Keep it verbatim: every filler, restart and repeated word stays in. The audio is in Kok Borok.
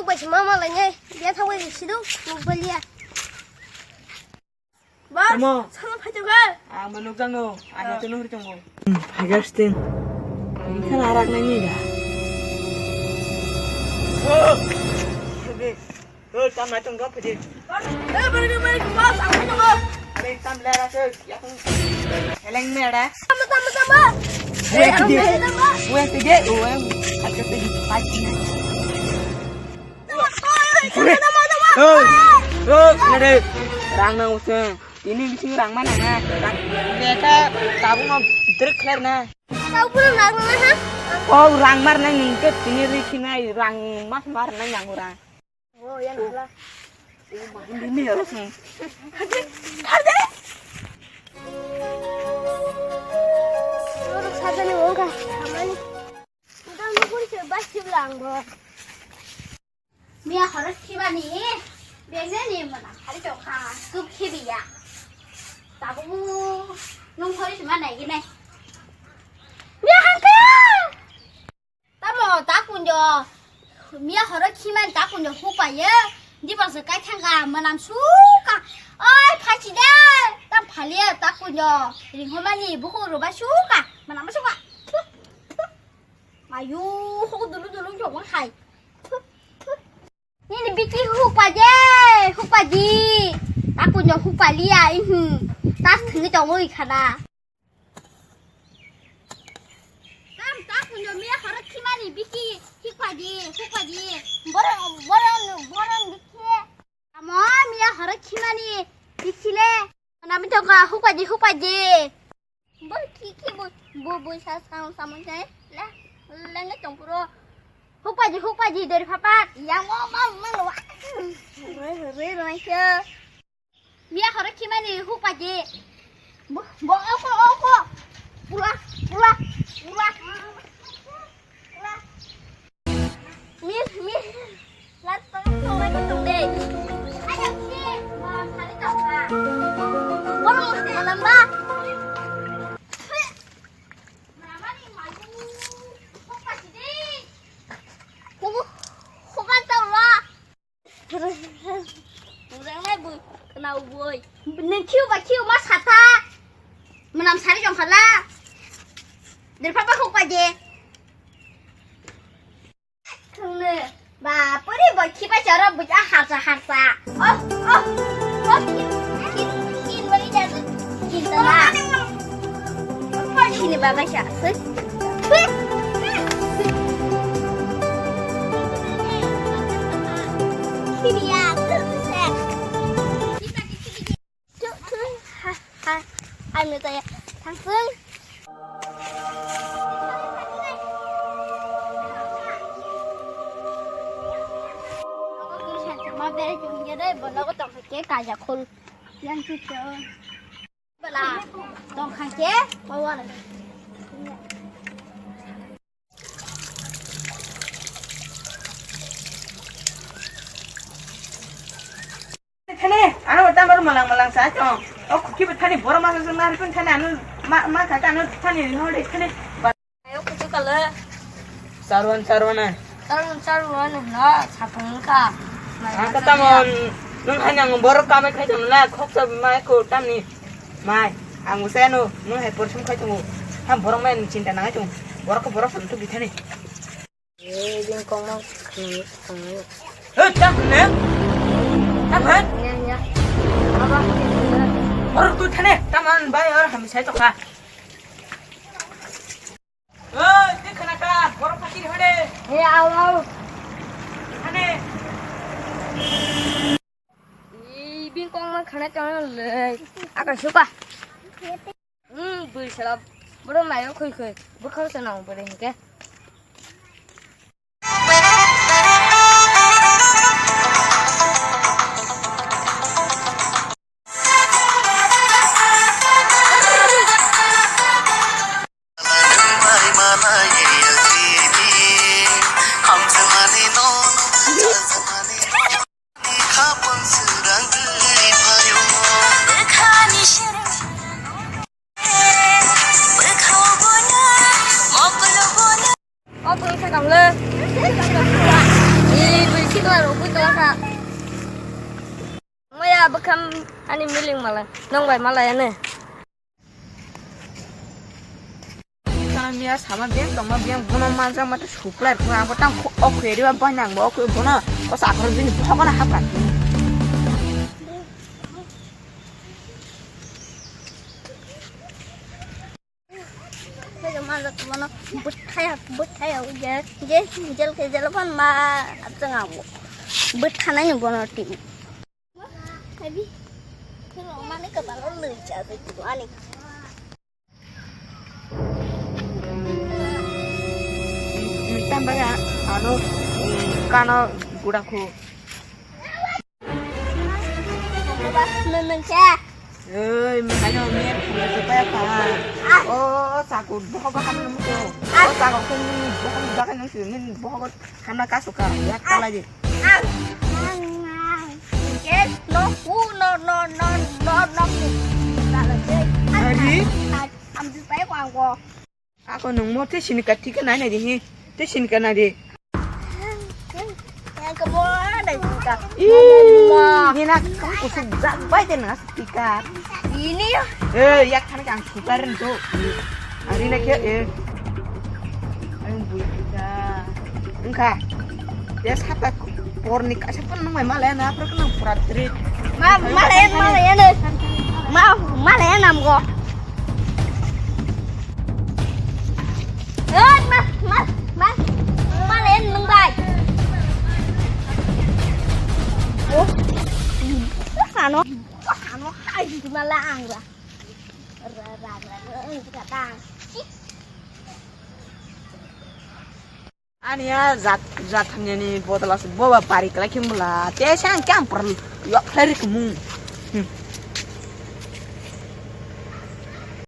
Bai se mama lai nai, ya thang bai sidu, mobile ya. Bas, tamo. Sama phai tong kha. Ang bo nukjak no, ang Ah. Tunu hori tongo. Hmm, hagasting. Ini kan arak nai ni da. Oh, tam nai tong dok phidi. Eh, bari, bari, bas, ang phai tongo. Are tam lera se, ya tong. Heleng me ada. Tamo, tamo, tamo. Weh, Eh, tamo, tamo. Weh, tamo. Weh, agak tadi. Oi, oi, nade. Rang nang usung. Tini bising rang mana na? Rang. Beta tabung no drek kler na. Tabung rang na ha? Oh, rang mar nang ningke tini rikhi nai rang mas mar nang yang ura. Oh, ya nala. Ini ya usung. Hade, hade. Orang saja ni wong ka. Amani. Udah lu pun coba sih lang bo. Miya khorok khibani, bengni mona khari chokha, sup khibiya. Tabu nung khori sima nai gine. Miya hangka. Tamo takunjo. Miya khorok khimani takunjo hupaye. Dibang se kai thangka, manam suka. Oi, phachi de. Tam phaliya takunjo. Ringhomani buku ruba suka. Manam suka. Ayu, hok dulu dulu jok hai. Nini biki hukpa je, hukpa ji. Aku nyok hukpa liya, ihu. Tas thini tong oi khana. Tam tak punya miya harus kimani biki, hukpa ji, hukpa ji. Borong, borong, borong biki. Amo miya harus kimani, biki le. Nami tong ka hukpa ji, hukpa ji. Bo ki ki bo, bo, bo sa sa sa mo jai. La, lenge tong puro. Hukpaji, hukpaji, dori phapat. Yang mo ma ma lo. Re re re re ke. Miya khoro khimani hukpaji. Bo, bo oko, oko. Pula, pula, pula. Pula. Mir, mir. Lat tong tong lagi tong deh. Ayo, sih. Malam hari tong, Kak. Borong malam, Bah. Malam hari malam. Kok kasih deh. Kok, kok kan tau lah. Kurang lah, Bu. Kenal, Bu. Neng kiu ba kiu mas kata. Menam sari jong kala. Dari papa kok paje. Thwngno. Ba, puri bo khibai choro buja harsa harsa. Oh, oh. Oh, kin, kin, kin, kin, kin, tama. Sini baba siya. Sui. Sui. Sini ya, sui, sui. Thu, thu, ha, ha. Ai, me taya. Thang sung. Ma bere chung ye dai, bono ko tong ke kaja khol. Yang chu cho. Bala. Tong kha ke, ma wala. Thani, ano tambar malang malang sa chong. O khuki bo thani boro masa sung nari kun thani ano ma, ma kha ano thani hore thani. Ayo kutu kala. Sarwan, sarwan ai. Sarwan, sarwan na sapung ka. Ang ka tamon, nung hai nang boro kamai khai tong la, khok sa mai ko tamni. Mai, ang usai no, nung hai por sum khai tong. Ham borok mai chinta nang ai tong. Borok ko borok sam tu bithani. Eh, jing kong ma khani khani. Eh, tam ne? Tam han? Ya, ya. Aba. Or tu thane, tam han bai or ham sai to kha. Eh, te khana ka, boro phati hade. Eh, au, au. Thane. Ih, bini kok ma khana chang le. Aka suka. Hmm, bui sala. Boro mayo khoi khoi. Bwkhao se nang bore hinke. Kam ani miling malai, nong bai malai ane. Kana miya sama beng tongma beng bono manja mata suplai ko abo tang ko ok eri ba banyang bo ok bono o sakor bini bhagana hapra. Kaya mana tu mana bethaya bethaya ujar je jel ke jel pan ma absang awo bethanai ni bono tim. Abi, kaya mana kepala lu jadi tu ani. Mitam baya alo kano gudaku. Oi, mihai no miya phunga se paya pa. O, o, saku bohogo hamna muko. O, saku ko ni bohogo bagai nang sini bohogo hamna kaso ka. Ya kala di. Yes, no, who, no, no, no, no, no. Kala di. Ari? Am di pai kwang ko. Ako nung mo te sini ka tika nai nai di hi. Te sini ka nai di. Yang kemo ada tika. Ih, ni nak kamu kusuk jak bai de na tika. Ini ya. Eh, ya kan kan sukar itu. Ari na ke eh. Ang bui tika. Engka. Ya sapa porni ka sapa nang mai malai na apa kan pura tri. Ma malai malai ya ne. Ma malai ya nam go. Oi, ma, ma, ma, ma, len nung bai. Oh, ano, ano, hai di mala ang ra. Ra, ra, ra, ra, ra, ra. Ani ya jat, jat hamya ni bodola se boba pari kala kimbula. Te sang kyang per yok lari kemung. Hmm.